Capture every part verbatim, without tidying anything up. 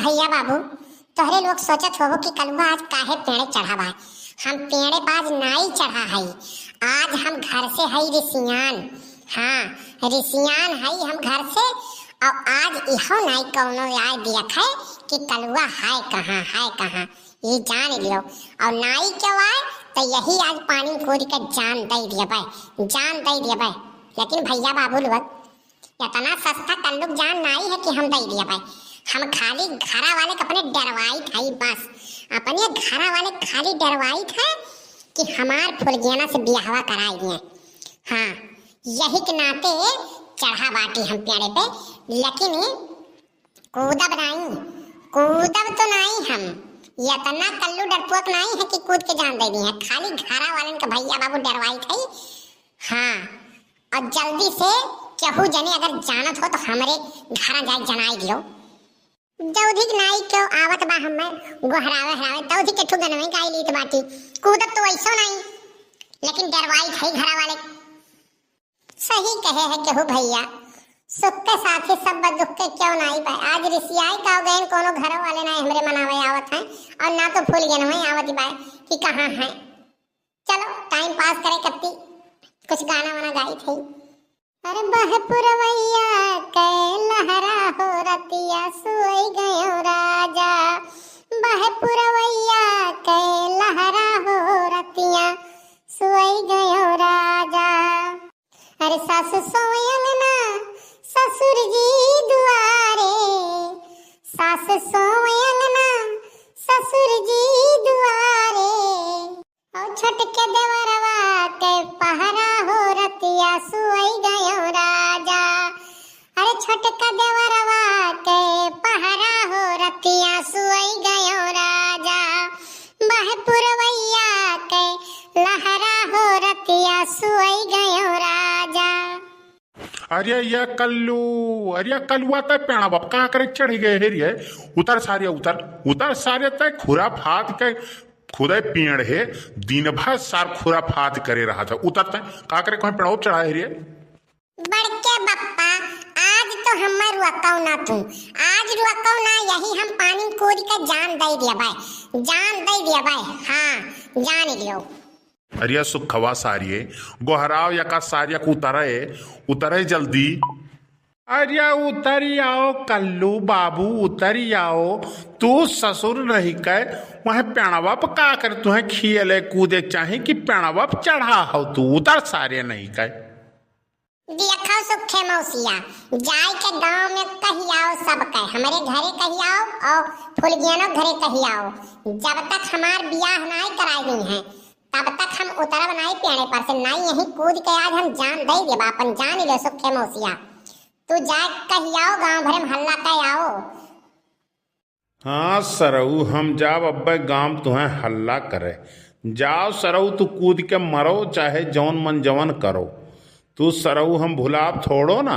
भैया बाबू, तोहरे लोग सोचत होबो कि कलुआ आज काहे पेड़े चढ़ा बा। हम पेड़े पे आज नाई चढ़ा हई, आज हम घर से हई रिसियान। हाँ, रिसियान हई हम घर से। और आज इहो नाई कौनो आए दियत है कि कलुआ है कहाँ, है कहाँ, ये जान लियो। और नाई क्यों आए, तो यही आज पानी में कूद के जान दे दिए बे, जान दे दिए बे। लेकिन भैया बाबू लोग, इतना सस्ता कल्लू क जान नाई है कि हम दे दिए बे। हम खाली घरा वाले के अपने डरवाइत है बस, अपने घरा वाले के खाली डरवाइत है कि हमार फुलगेना से बियाहवा कराई दिए। हाँ, यही के नाते चढ़ा बाटी हम पेड़े पे, लेकिन कूदब नाई, कूदब तो नाई हम। इतना कल्लू डरपोक नाई है कि कूद के जान दे दी है, खाली घरा वालन के भैया बाबू डरवाइत है। हाँ, और जल्दी से केहू जने अगर जानत हो तो हमरे घर जाए जनाई दियो। दौधिक नाई क्यों आवत बा हमें गोहरावे हरावे, दौधिक के ठुगनवे गाई लीत बाटी। कूदत तो ऐसो नाई, लेकिन डरवाई थे घरा वाले। सही कहे है केहू भैया, सुख के साथी सब बा, दुख के क्यों नाई बा। आज रिसियाई का गए कोनो घरों वाले ना हमरे मनावे आवत हैं, और ना तो फूलगेनवे आवत बा कि कहाँ हैं। चलो, टाइम पास करे कत्ती, कुछ गाना वाना गाई थे। अरे बहे पुरवैया के लहरा हो, रतिया सोई गयो राजा। बहे पुरवैया के लहरा हो, रतिया सोई गयो राजा। अरे सासु सोय अंगना ससुर जी दुआरे, सासु सोय अंगना ससुर जी दुआरे। और छोटके देवरवा के पहरा हो, रतिया सुई गयो राजा। अरे छोटका देवरवा के पहरा हो, रतिया सुई गयो राजा। बहे पुरवैया के लहरा हो, रतिया सुई गयो राजा। अरे ये कल्लू, अरे ये कलुआ, तै पेड़वा पे का करे चढ़ गए हे रे? उतर सारे, उतर, उतर सारे, तै खुराफात के खुदे पेड़ हे, दिन भर सार खुराफात करे रहत है। उतर तै, का करे कोई पेड़वा पे चढ़ा हे रे? बड़के बप्पा, आज तो हमें रुअकौ ना तू, आज रुअकौ ना, यही हम पानी में कूद के जान दे दिया भाई, जान दे दिया भाई। हाँ, जान लियो। अरे सुखवा सारिये, गोहराव यका सारिया के उतरे, उतरे जल्दी। अरे उतरी आओ कल्लू बाबू, उतरी आओ। तू ससुर रहि के वह पेड़वा पे का करे, तुहे खियले कूदे के चाही कि पेड़वा पे चढ़ा हो तू? उतर सारे नहीं के। देखो सुखे मौसिया, जाए के गाँव में कहि आओ सबके, हमरे घरे कहि आओ और फुलगियानो घरे कहि आओ, जब तक हमार बियाह नाई कराई गई है, तब तक हम उतरब नाई पेड़े पर से, नाई यहीं कूद के आज हम जान दे देब, अपन जान ले सुखे मौसिया। तू जाए कहि आओ, गाँव भरे में हल्ला कहि आओ। हाँ सरऊ, हम जाब अब्बे गाम तुहें हल्ला करे। जाओ सरऊ, तू कूद के मरो, चाहे जौन मन जवन करो। तू सरऊ हम भुलाब थोड़ो ना।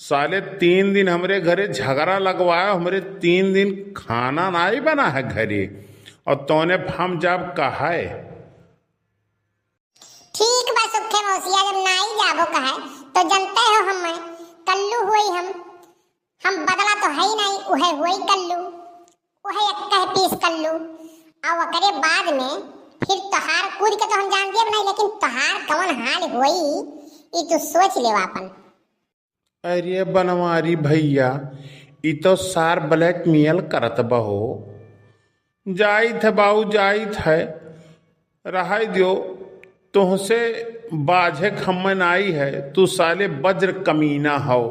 साले तीन दिन हमरे घरे झगड़ा लगवाए, हमरे तीन दिन खाना नाई बना है घरे, और तोने हम जाब कहाए। ठीक बा सुखे मौसिया, जब नाई जाबो कहे तो जनते हो हम कल्लू हुई, हम हम बदला तो है ही नहीं, उहे हुई कल्लू, उहे एक कह पीस कल्लू। और ओकरे बाद में फिर तोहार कूद के तो हम जान दिए नहीं, लेकिन तोहार कौन हाल होई, ई तू सोच लेवा अपन। अरे बनवारी भैया, ई तो सार blackmail करत बहो। जाइत है बाऊ, जाइत है, रहाई दियो, तुहसे बाझे खम्मे नाई है, तू साले वज्र कमीना हो,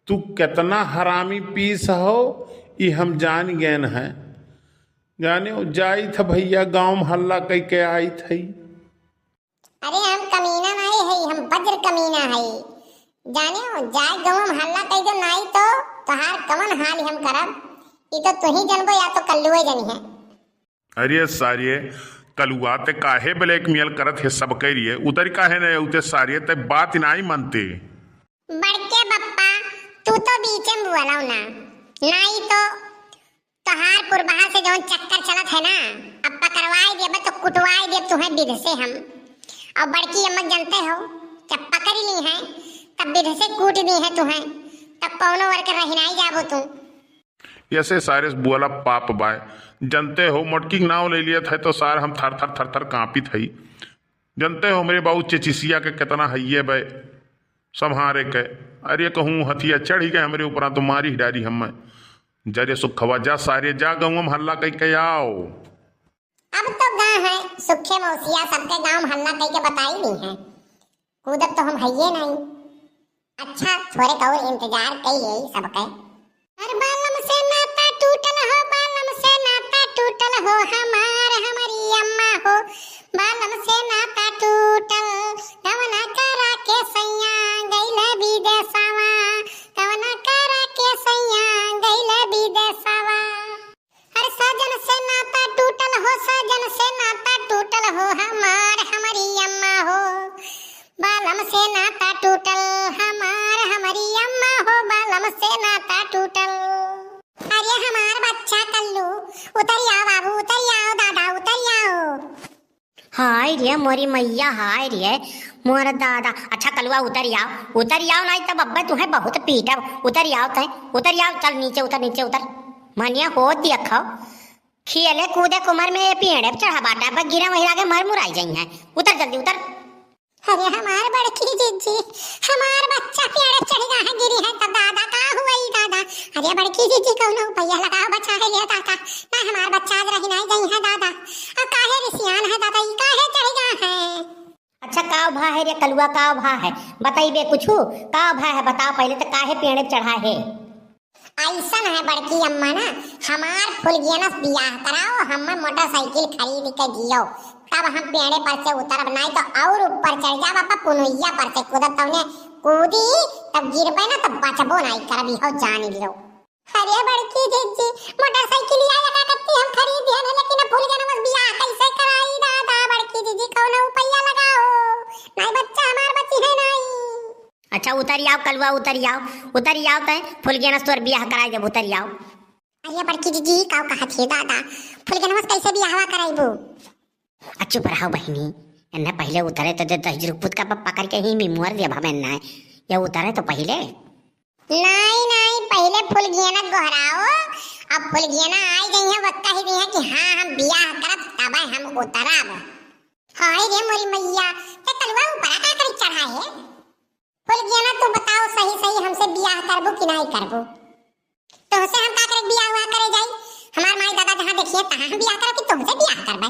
तू कितना हरामी पीस हो, ई हम जान गएन है। जाने हो, जाइत है भैया, गाँव में हल्ला कई के आइत है। अरे हम कमीना नाई है, हम वज्र कमीना है। जाने हो, जाए गाँव में हल्ला कई दे नाई तो तोहार कवन हाल हम करब, ई तो तुही जनबो या तो कल्लुए जनी है। अरे सारे कलुआ, ते काहे blackmail करत है सब कह रही है, उतर काहे नहीं उते सारे, ते बात नाई मानते। बड़के बप्पा, तू तो बीचे में बोलाओ ना, नाई तो तोहार पुरबहा से जौन चक्कर चलत है ना, अब पकड़वाई देब तो कुटवाई देब तुहें बिध से हम। और बड़की अम्मा जनते हो, जब पकड़ ली है, तब बिध से कूट दी है तुहें, तब कौनो वर्ग रही नाई जाबो तू। यसे सारे से बुअला पाप बाय। जनते हो, मोटकी के नाव ले लियत है तो सार हम थर थर थर थर कांपित हई। जनते हो, हमरे बाऊ चेचिसिया के केतना हइये बे सम्हारे के। अरे कहूँ हथिया चढ़ी गए हमरे ऊपरा तो मारी डारी हम्मे। जरे सुखवा जा सारे, जा गउँवा में हल्ला कइ के आओ। अब तो गा है, सुखे मौसिया सबके गाँव में हल्ला कइ के बताई दी है। कूदत तो हम हइये नहीं। अच्छा, थोड़े और इंतजार कइ लेई सबके। अरे बालम से नाता टूटल हो, बालम से नाता टूटल हो, हमार हमरी अम्मा हो। बालम से नाता टूटल, गवना करा के सैया गइल विदेशवा, गवना करा के सैया गइल विदेशवा। अरे साजन से नाता टूटल हो, साजन से नाता टूटल हो, हमार हमरी अम्मा हो। बालम से नाता टूटल, हमार हमरी अम्मा हो, बालम से नाता टूटल। अरे हमार बच्चा कल्लू, उतरि आओ बाबू, उतरि आओ दादा, उतरि आओ। हाय रे मोरी मैया, हाय रे मोर दादा। अच्छा कलुआ उतरि आओ, उतरि आओ, नाहीं तब अब्बे तुहैं बहुत पीटब। उतरि आओ तैं, उतरि आओ, चल नीचे उतर, नीचे उतर। मनिया हो देखो, खेले कूदे के उमर में ये पेड़े पे चढ़ा बाटा, अब गिरे वही लागे मर मुराई जइहैं। उतर जल्दी उतर। अरे हमार बड़की जिज्जी, हमार बच्चा पेड़े पे चढ़ि गा है, गिरी है तब दादा का हुई दादा। अरे बड़की जिज्जी कौनो उपाय लगाओ, बचाए ले दादा, ना हमार बच्चा आज रहि नाहीं जइहैं दादा। अब काहे रिसियान है दादा, ई काहे चढ़ि गा है? अच्छा, का भा है रे कलुआ, का भा है? बतइबे कुछु? का भा है, बताओ पहिले तो, काहे पेड़े पे चढ़ा है? अइसन है बड़की अम्मा ना, हमार फुलगेना से बियाह कराओ, हम्मे मोटरसाइकिल खरीद के दियो, तब हम पेड़े पर से उतरब, नाहीं तो और ऊपर चढ़ जाब, अपा पुनोइया पर से कूदब, तउने कूदी, तब गिरबे ना, तब बचबो नाहीं करब, इहो जान लियो। अरे बड़की जिज्जी, मोटरसाइकिलिया या का कत्ती हम खरीद दिहन है, लेकिन अब फुलगेनवा से बियाह कैसे कराई दादा? बड़की जिज्जी, कौनो उपाय लगाओ, नाहीं बच्चा हमार बचिहैं नाहीं। अच्छा उतरि आओ कलुआ, उतरि आओ, उतरि आओ तैं, फुलगेना से तोर बियाह कराई देब, उतरि आओ। अरे बड़की जिज्जी, काउ कहत है दादा, फुलगेनवा से कैसे बियाहवा कराइबू? आ चुप रहो बहिनी, एन्ने पहिले उतरे तो दे दहिजरू पूत का प-, पकड़ के ही मी मुअर देब हम एन्ने। ये उतरे तो पहिले। नाहीं, नाहीं, पहिले फुलगेना गोहराओ, अब फुलगेना आई जइहैं, वो कहि दिहैं कि हाँ, हम बियाह करब, तबै हम उतरब। हाय रे मोरी मैया, ते कलुआ ऊपरा का करे चढ़ा है? फुलगेना, तू बताओ सही सही, हमसे बियाह करबू कि नाहीं करबू? तोहसे हम का करे बियाह हुआ करे जाई? हमार माई दादा जहाँ देखिहैं, तहाँ हम बियाह करब कि तोहसे बियाह करबै?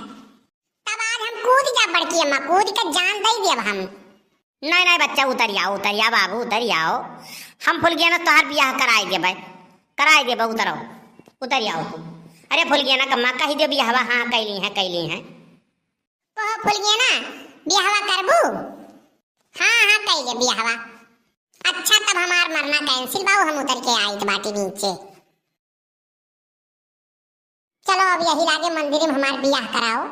तब आज हम कूद जाब बड़की अम्मा, कूद के जान दइ देब हम। नाहीं, नाहीं बच्चा, उतरि आओ, उतरि आओ बाबू, उतरि आओ। हम फुलगेना से तोहार बियाह कराइ देबै, कराइ देबै, उतरो, उतरि आओ तू। अरे फुलगेना क अम्मा, कहि दियो बियाहवा, हाँ, कइ लिहैं, कइ लिहैं। कहो फुलगेना, बियाहवा करबू? हाँ, हाँ, कइ ले बियाहवा। अच्छा, तब हमार मरना cancel बाऊ, हम उतरि के आइत बाटी नीचे। चलो, अब यही लागे मंदिर में हमार बियाह कराओ।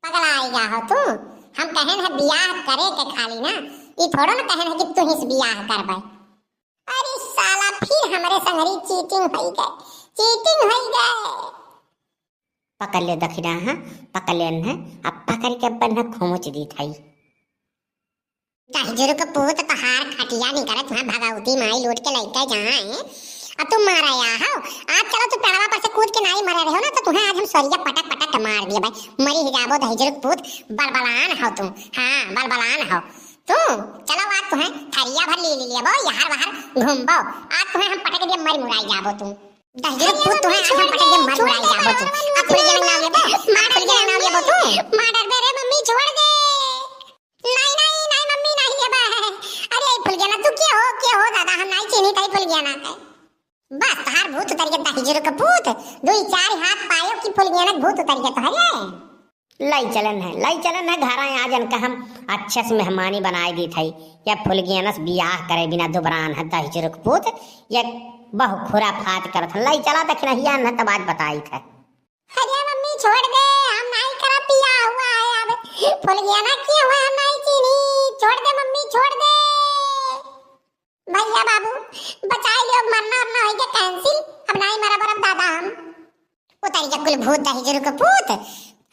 पगलाइ गा हो तू। हम कहेन है बियाह करे के खाली ना, ई थोड़ो ना कहेन है कि तुहीं से बियाह करबै। अरे साला, फिर हमरे संगरी cheating होइ गए, cheating होइ गए। पकड़ ले दखिना, हाँ, पकड़ ले न, अब पकड़ के अपन न खोंच दीत हई। दहिजरू क पूत, तोहार खटिया निकरत, तुहें भगवती माई लूट के लइके जाए, अब तू मारा या हो। आज चलो तू पेड़वा पर से कूद के नाहीं मरे रहो ना, तो तुहें आज हम सरिया पटक पटक के मार दिए भाई, मरी ही जाबो दहिजरू क पूत, बलबलान हो तू, हाँ, बलबलान हो तू। चलो आज तुहें थरिया भर ले, ले लेबो, यहर वहर घूमबो, आज तुहें हम पटक दिए, मरी मुराई जाबो तू। दहिजरू क पूत, तुहें आज हम पटक के मर मुराई जाबो तू। अब फुलगेना नाव लेबो? अब फुलगेना नाव लेबो तू? मार डरबे रे मम्मी, छोड़ दे। नाहीं, नाहीं, नाहीं मम्मी, नाहीं लेबा है। अरे फुलगेना, तू के हो, के हो दादा? हम नाहीं चीन्हित हई फुलगेना के। बस तोहार भूत उतरि गा दहिजरू क पूत। दुइ चार हाथ पायो कि फुलगेना क भूत उतरि गा तोहरे। लइ चलन है, लइ चलन है घरा, आज इनका हम अच्छे से मेहमानी बनाइ दीत हई। या फुलगेना से बियाह करे बिना दुबरान है दहिजरू क पूत, या बहु खुराफात करत है। लइ चला दखिनहिया न तब आज बताइत है। अरे मम्मी छोड़ दे, हम नाहीं करब बियाह हुआ है अब। फुलगेना के हुआ हम नाहीं चीन्ही, छोड़ दे मम्मी, छोड़ दे। भइया बाबू, बचाइ लियो, अब मरना उरना होइ गया cancel, अब नाहीं मरब उरब दादा हम। उतरि गा कुल भूत दहिजरू क पूत,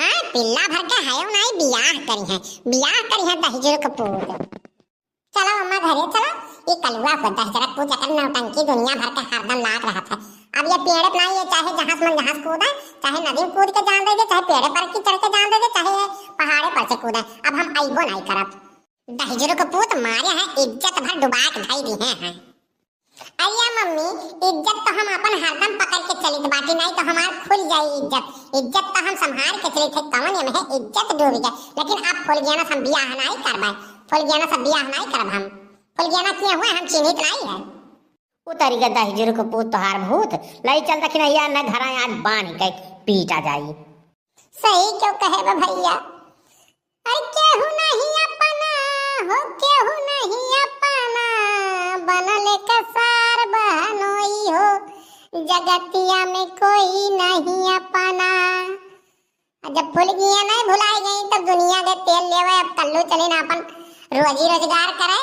हाँ, पिल्ला भर के हयो नाहीं, बियाह करिहैं, बियाह करिहैं दहिजरू क पूत। चलो अम्मा घरे चलो, ई कलुआ को दहिजरू क पूत जकर नौटंकी दुनिया भर के हरदम लाग रहत है, अब ये पेड़े पे नाहीं, ये चाहे जहाँ से मन जहाँ से कूदे, चाहे नदी में कूद के जान दे दे, चाहे पेड़े पर की चढ़ के जान दे दे, चाहे ये पहाड़े पर से कूदे, अब हम अइबो नाहीं करब। दहिजरू के पूत मारे हैं, इज्जत भर डुबा के धई दिहे हैं। अरे मम्मी, इज्जत तो हम अपन हरदम पकड़ के चलित बाटी, नाहीं तो हमार खुल जाई इज्जत। इज्जत तो हम संभाल के चलित है, कवन एमे है इज्जत डूब जाए। लेकिन अब फुलगियाना से हम बियाह नाहीं करबे, फुलगियाना से बियाह नाहीं करब हम। फुलगियाना के हुए हम चिन्हित नाहीं है। उतरी के दहिजरू के पूत तोहार भूत, लई चल दखिनहिया न घरा आज बांध के पीटा जाई। सही क्यों कहे बे भइया। अरे केहू नहीं अपना हो, केहू नहीं अपना, बनल कसार बहनोई हो, जगतिया में कोई नहीं अपना। आ जब फुलगियाना भुलाए गई, तब दुनिया के तेल लेवे, अब कल्लू चलिन आपन रोजी रोजगार करे।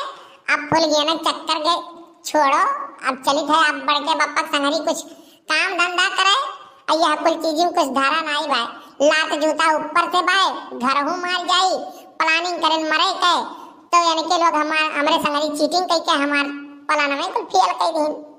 अब फुलगियाना चक्कर के छोड़ो, अब चलित है आप बड़के बप्पा के संगरी कुछ काम धंधा करे। आ यह कुल चीज में कुछ धरा नाई बाय, लात जूता ऊपर से बाय, घरहू मार जाई, planning करेन मरे के, तो यानी के लोग हमार, हमरे संगरी cheating कइके हमार plan में कुल fail कइ दीन।